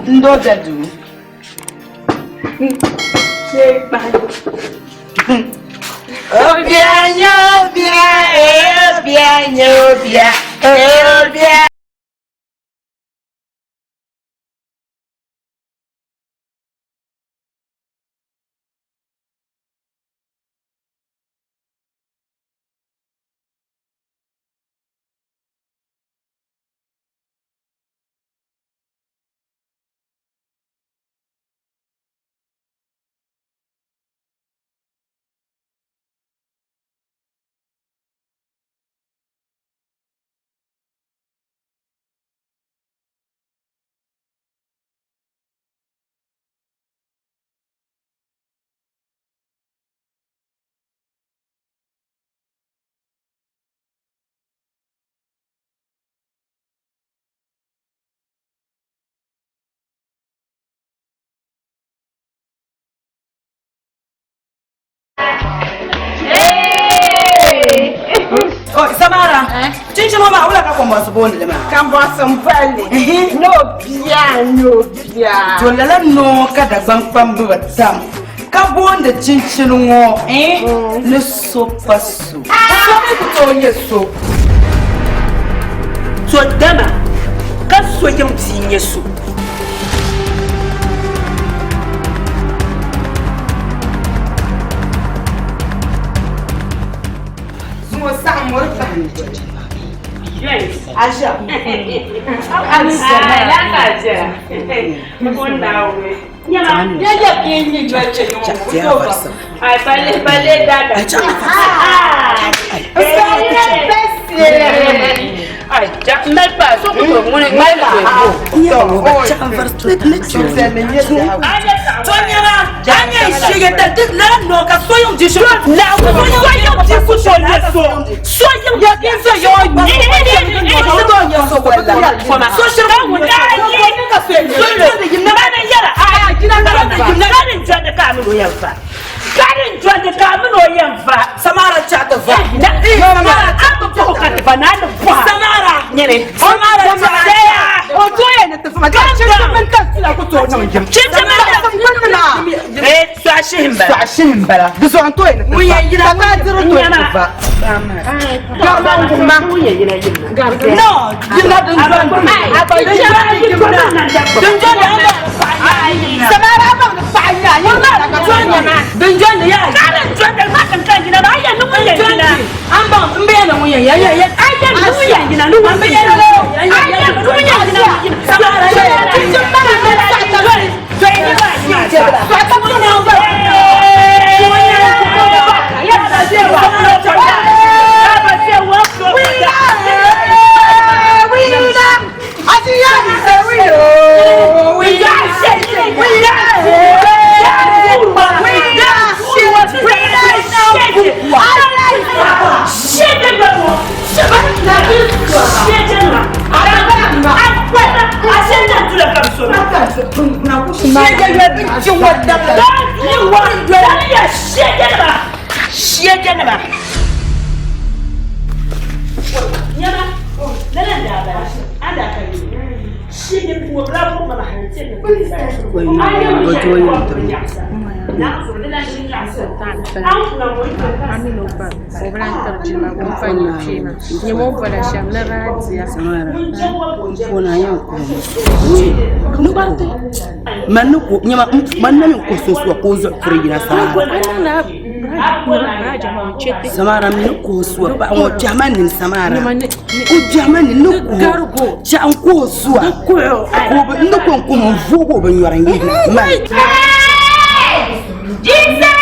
Ndo da duu. Obia nye obia, eh, obia nye obia, eh, obia. Samara, chinchini ŋɔ maa wula ka kɔmbɔnsi booni li maa? Kambɔnsi m-boli li. Ni o bia ni o bia. To lala noo ka Dagbaŋ kpambi bi tam ka boondi chinchini ŋɔ ni so pa so. So mi ku tooi nyɛ so. To dama ka so yiŋ bia n-nyɛ so. Zuŋɔ saɣim mɔri pahi. Aisha. Samara chata va. Samara chata va. Samara. Samara chata. O toya ni ti fama. Chinchini min ka ti la ku tooi niŋ yim. Sɔɣu shihi m-bala. Di zuɣu n toya ni ti fa. Ka maa diri toya ti fa. Garima n-guhi ma. No, yimna din jɔndi. Din jɔndi yimna. Din jɔndi a ba paɣa yimna. Samara a baŋ ni paɣa nya yimna ka Jɔndi. Din jɔndi ya. Jɔndi. An baŋ n bɛ na ŋun yɛn ya ya ya. An bɛ ya ya ya ya. Samara ya. Chinchini mana ni saɣa tabili. Sɔɣu tabili na n-bala. Man ni ko nyama man na min ko sunsuwa ko zuɣu puri yina samara samara mi ni ko suwa paɣa ŋɔ biɛhi ma nin samara o biɛhi ma nin ni ko chɛɣu n ko suwa ko n ni ko n ko n voogi o binyɔri n yihina man Jesus!